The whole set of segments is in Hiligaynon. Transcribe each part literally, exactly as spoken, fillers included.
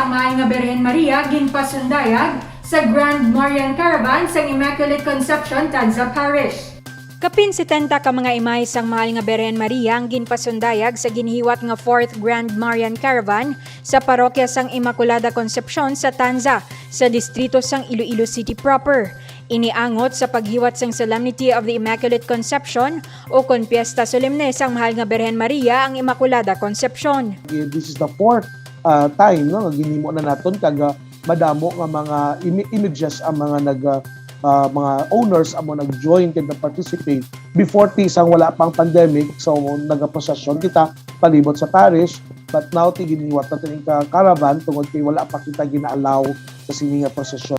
Mahal nga Birhen Maria ginpasundayag sa Grand Marian Caravan sang Immaculate Conception, Tanza Parish. Kapin setenta ka mga imahe sang Mahal nga Birhen Maria ang ginpasundayag sa ginhiwat nga Fourth Grand Marian Caravan sa parokya sang Immaculada Concepcion sa Tanza, sa distrito sang Iloilo City proper. Ini angot sa paghiwat sang Solemnity of the Immaculate Conception, o kon Piesta Solemne sang Mahal nga Birhen Maria ang Immaculada Concepcion. This is the fourth, ah, time, no, nga ginhimo na naton, kag, ah, madamo nga mga imi-, images ang mga nag, ah, ah, mga owners amo nag-join kag nag-participate. Before, ti sang wala pang pandemic, so nagaprosesyon kita palibot sa parish, but now ti ginhiwat naton ang ka-, caravan tungod kay wala pa kita gina-allow sa sini nga prosesyon.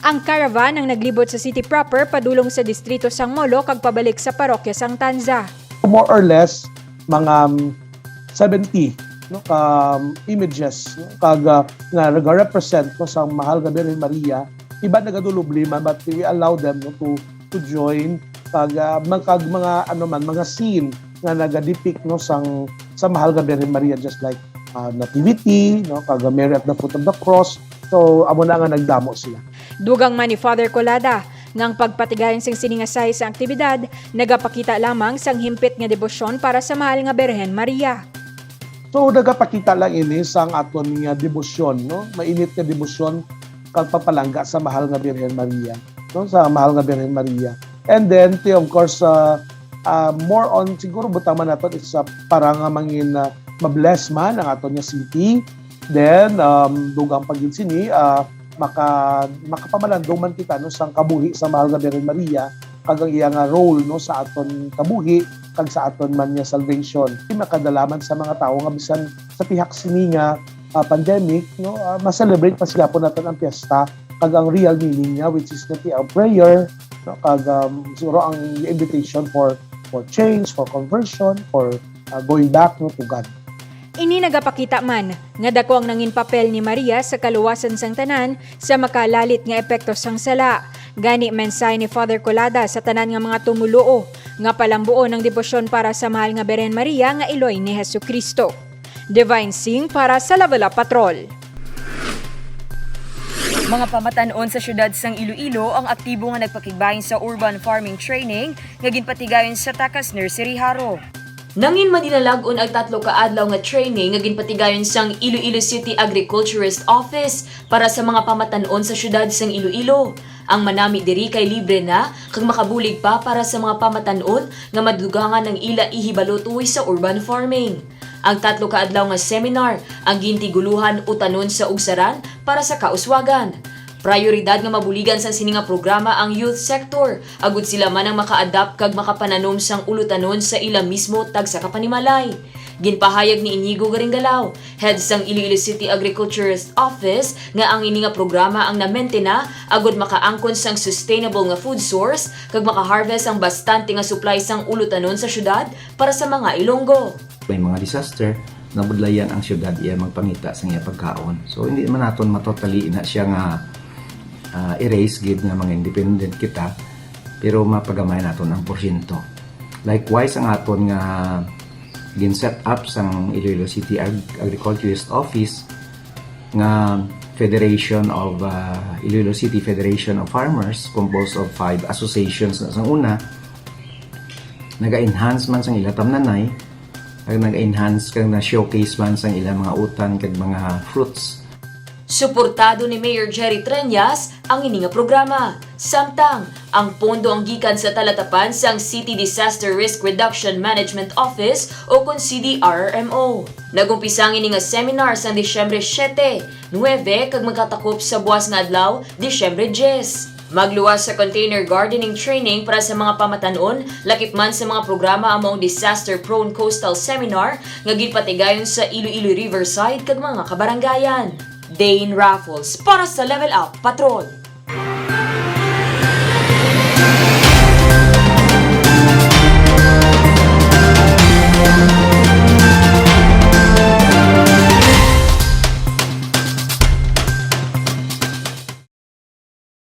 Ang caravan ang naglibot sa city proper padulong sa distrito sang Molo kag pabalik sa parokya sang Tanza. More or less, mga, um, seventy, no, ka, um, images, no, kag, uh, nga nagarepresent, no, sa Mahal nga Birhen Maria. Iba nagadulubli man, but we allow them, no, to, to join. Kag, uh, mag-, kag mga, ano man, mga scene nga nagadepict, no, sang, sa Mahal nga Birhen Maria, just like, uh, Nativity, no, kag Mary at the Foot of the Cross. So, amo na nga nagdamo sila. Dugang man ni Father Colada nga ang pagpatigayon sing sini nga size sa aktibidad nagapakita lamang sang himpit nga debosyon para sa Mahal nga Birhen Maria. So, nagapakita lang ini sang aton nga debosyon, no? Mainit nga debosyon kag pagpalangga sa Mahal nga Birhen Maria, no? Sa Mahal nga Birhen Maria. And then, ti, of course, uh, uh, more on, siguro, butang man naton, it's, uh, para nga mangin, uh, ma-bless man ang aton nga city. Then, um, dugang pa gid sini, ah, maka-, makapamalandong man kita, no, sang kabuhi sa Mahal nga Birhen Maria kag ang iya nga role, no, sa aton kabuhi kag sa aton man nga salvation. Makadala man sa mga tawo nga bisan sa pihak sini nga, ah, pandemic, no, ah, ma-celebrate pa gihapon naton ang piyesta kag ang real meaning niya, which is nga ti ang prayer, no, kag, um, siguro ang invitation for, for change, for conversion, for, ah, going back, no, to God. Ini nagapakita man nga daku ang nangin papel ni Maria sa kaluwasan sang tanan sa makalalit nga epekto sang sala. Gani, mensahe ni Father Colada sa tanan nga mga tumoluo nga palambuon ang debosyon para sa Mahal nga Birhen Maria nga iloy ni Jesu-Cristo. Divine Singh para sa Level Up Patrol. Mga pamatan-on sa siyudad sang Iloilo ang aktibo nga nagpakigbahin sa urban farming training nga ginpatigayon sa Takas Nursery Jaro. Nangin madinalag-on ang tatlo ka adlaw nga training nga ginpatigayon sang Iloilo City Agriculturist Office para sa mga pamatan-on sa siyudad sang Iloilo. Ang manami diri kay libre na kag makabulig pa para sa mga pamatan-on nga madugangan ang ila ihibalo tuhoy sa urban farming. Ang tatlo ka adlaw nga seminar ang gintigulohan utanon sa Ugsaran para sa kauswagan. Prayoridad nga mabuligan sang sini nga programa ang youth sector, agud sila man ang maka-adapt kag makapananom sang ulutanon sa ila mismo tagsa ka panimalay. Ginpahayag ni Inigo Garingalao, head sang Iloilo City Agriculturist Office, nga ang ini nga programa ang namentena agud makaangkon sang sustainable nga food source kag maka-harvest ang bastante nga supply sang ulutanon sa syudad para sa mga Ilonggo. May mga disaster, nabudlayan ang syudad iya magpangita sang iya pagkaon. So, hindi man naton matotally na siya nga, ah, erase gid nga mga independent kita, pero mapagamay naton ang porsyento. Likewise, ang aton nga gin-set up sang Iloilo City Ag-, Agriculturist Office nga Federation of, ah, Iloilo City Federation of Farmers, composed of five associations na sang una, naga-enhance man sang ila tamnanay, kag nag-enhance kag na-showcase man sang ilang mga utan kag mga fruits. Suportado ni Mayor Jerry Treñas ang ini nga programa. Samtang, ang pondo ang gikan sa talatapan sang City Disaster Risk Reduction Management Office o kon C D R R M O. Nag-umpisa ang ini nga seminar sang Disyembre siete, nuebe, kag magkatakop sa buas nga adlaw, Disyembre diyes. Magluwas sa container gardening training para sa mga pamatan-on, lakip man sa mga programa amo ang Disaster Prone Coastal Seminar nga ginpatigayon sa Iloilo Riverside kag mga kabarangayan. Dane Raffles para sa Level Up Patrol.